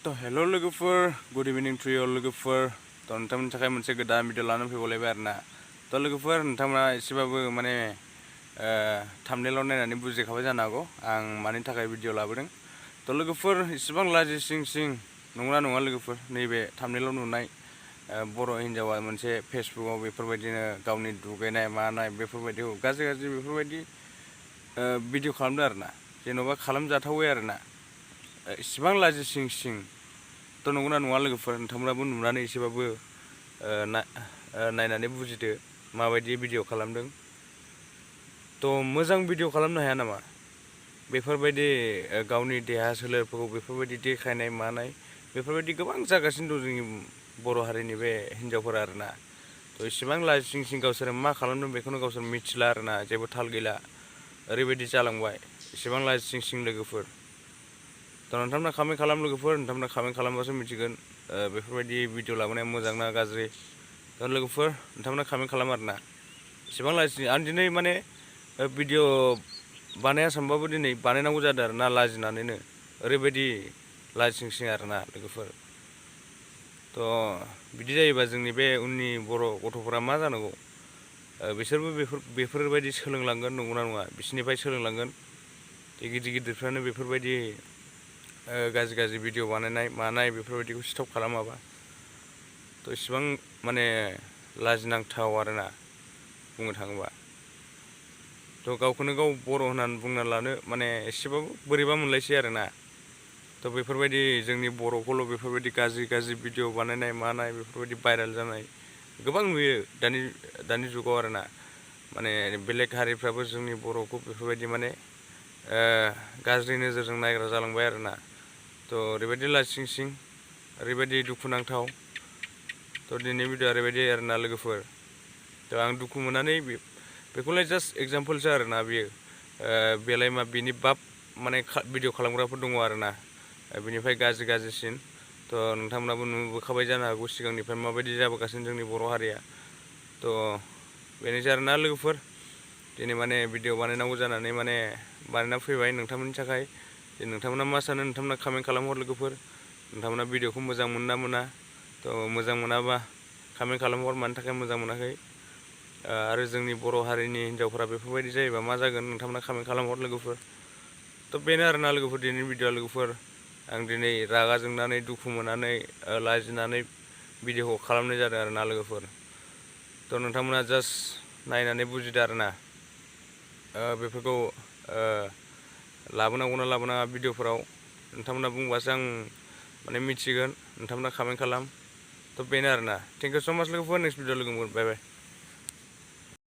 तो हेलो लोगोफोर good evening to you लोगोफोर तो नोंथांमोननि थाखाय मोनसे गोदान भिडिअ लानानै फैबावलायबाय आरोना तो लोगोफोर नोंथांमोना एसेबाबो माने थाम्बनेइलाव नायनानै बुजिखाबाय जानो हागौ आं मानि थाखाय भिडिअ लाबोदों तो लोगोफोर इसेबां लाजि सिं नंगौना नङा लोगोफोर नैबे थाम्बनेइलाव नुनाय बर' हिन्जावा मोनसे फेसबुकआव बेफोरबायदिनो गावनि दुगैनाय मानाय बेफोरबायदिखौ गाज्रि बेफोरबायदि भिडिअ खालामदों आरोना जेन'बा खालामजाथावै आरोना इसेबां लाजि सिं तो नंगौना नङा लोगोफोर नोंथांमोनाबो नुनानै एसेबाबो नायनानै बुजिदो माबायदि भिडिअ खालामदों तो मोजां भिडिअ खालामनो हाया नामा बेफोरबायदि गावनि देहा सोलेरफोरखौ बेफोरबायदि देखायनाय मानाय बेफोरबायदि गोबां जागासिनो दं जोंनि बर' हारिनि बे हिन्जावफोरा आरोना तो इसेबां लाजि सिं गावसोर मा खालामदों बेखौनो गावसोर मिथिला आरोना जेबो थाल गैला ओरैबायदि जालांबाय इसेबां लाजि सिं लोगोफोर तो नोंथांमोना कमेन्ट खालाम लोगोफोर नोंथांमोना कमेन्ट खालामबासो मिथिगोन बेफोरबायदि भिडिअ लाबोनाया मोजां ना गाज्रि तो लोगोफोर नोंथांमोना कमेन्ट खालाम आरोना इसेबां लाजि आं दिनै माने भिडिअ बानाया सानबाबो दिनै बानायनांगौ जादों आरोना लाजिनानैनो ओरैबायदि लाजि सिं आरोना लोगोफोर तो बिदि जायोबा जोंनि बे उननि बर' गथ'फोरा मा जानांगौ बिसोरबो बेफोरबायदि सोलोंलांगोन नंगौना नङा बिसोरनिफ्राय सोलोंलांगोन गिदिरफ्रानो बेफोरबायदि गाज्रि भिडिअ बानायनाय मानाय बेफोरबायदिखौ स्टप खालामाबा तो इसेबां माने लाजिनांथाव आरोना बुंनो थाङोबा तो गावखौनो गाव बर' होननानै बुंना लानो माने एसेबाबो बोरैबा मोनलायसै आरोना तो बेफोरबायदि जोंनि बर'खौल' बेफोरबायदि गाज्रि भिडिअ बानायनाय मानाय बेफोरबायदि भाइरेल जानाय गोबां नुयो दानि जुगाव आरोना माने बेलेग हारिफ्राबो जोंनि बर'खौ बेफोरबायदि माने गाज्रि नोजोरजों नायग्रा जालांबाय आरोना तो ओरैबायदि लाजि सिं ओरैबायदि दुखुनांथाव तो दिनै भिडिअ ओरैबायदि आरोना लोगोफोर तो आं दुखु मोननानै बेखौलाय जास्ट एगजामपोलसो आरोना बियो बेलाय मा बिनि बाप माने भिडिअ खालामग्राफोर दङ आरोना बिनिफ्राय गाज्रिसिन तो नोंथांमोनाबो नुबोखाबाय जानो हागौ सिगांनिफ्राय माबायदि जाबोगासिनो जोंनि बर' हारिया तो बेनोसै आरोना लोगोफोर दिनै माने भिडिअ बानायनांगौ जानानै माने बानायना फैबाय नोंथांमोननि थाखाय नोंथांमोना मा सानो नोंथांमोना कमेन्ट खालामहर लोगोफोर नोंथांमोना भिडिअखौ मोजां मोना तो मोजां मोनाबा कमेन्ट खालामहर मानि थाखाय मोजां मोनाखै आरो जोंनि बर' हारिनि हिन्जावफोरा बेफोरबायदि जायोबा मा जागोन नोंथांमोना कमेन्ट खालामहर लोगोफोर तो बेनो आरोना लोगोफोर दिनैनि भिडिअ लोगोफोर आं दिनै रागा जोंनानै दुखु मोननानै लाजिनानै भिडिअखौ खालामनाय जादों आरोना लोगोफोर तो नोंथांमोना जास्ट नायनानै बुजिदो आरोना बेफोरखौ लाबोनांगौ ना लाबोनाङा भिडिअफोराव नोंथांमोना बुंबासो आं माने मिथिगोन नोंथांमोना कमेन्ट खालाम तो बेनो आरोना थेंक इउ स' माच लोगोफोर नेक्स्ट भिडिअ लोगो मोनगोन बाय बाय।